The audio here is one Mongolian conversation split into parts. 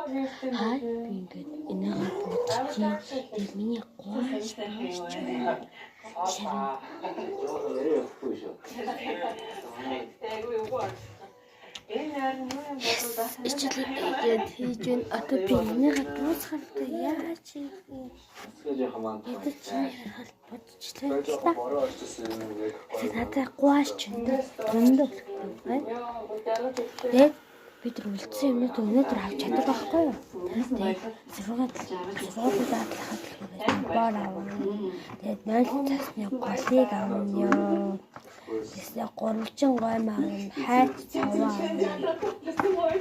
Хай, би ингээд энийгээ будчих. Тэгээд миний гуаш гуаш. Ичлэг ингээд хийж байна. Одоо би энийгээ дуусгах хэрэгтэй, яаж хийх вэ? Ядаж чиний харахад бодчихлаа л та. Тэгээд надад гуаш чөндөө дундаа байна. Тэгээд бид нар үлдсэн юмнууд өнөөдөр авч чаддаг байхгүй юу? Тэгээд сургууль дадлахад л бор авна. Тэгээд 0 цасны голыг авна. Тэсний гурвалжин гойм авна. Хайц цаваа авна.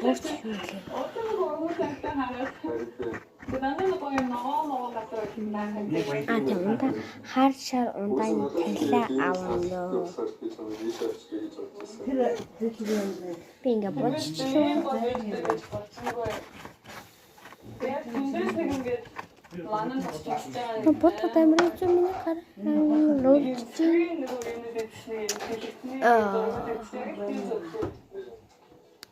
Бүрч юу лээ. А тийм, ундаа хар шар ундааны талиа авна. Би ингээ бодчихлоо. Бодоход амар хэцүү, миний гар луулж байна.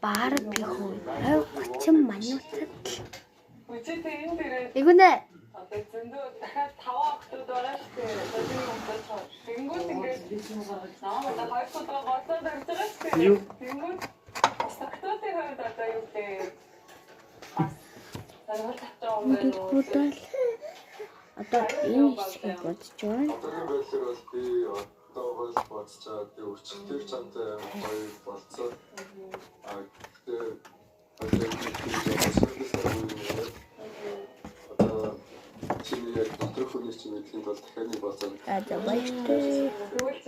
Бараг би хөө 20 30 минутад л. Игүнэ. Одоо зөндөө дахиад 5 охтууд байгаа шүү дээ. Одоо энэ хүмүүс тэнгуут ингээд намайг одоо хоёр удаа гоцоо дөрж байгаа шүү дээ. Юу? Тэнгуут бас охтуудын хувьд одоо юу гэдэг бас сонирхол авч байгаа юм байна уу? Будал. Одоо энэ хэсгийг бодож байна. Одоогийн байдлаар бол би одоогоос бодож байгаа. Би өчигдөр чамтай амар гоё болцсон. А гэхдээ одоо би одоо чиний яг доторх хүний чинь мэдэхийн тулд дахиад нэг болцоо. За, баяртай. Тэгвэл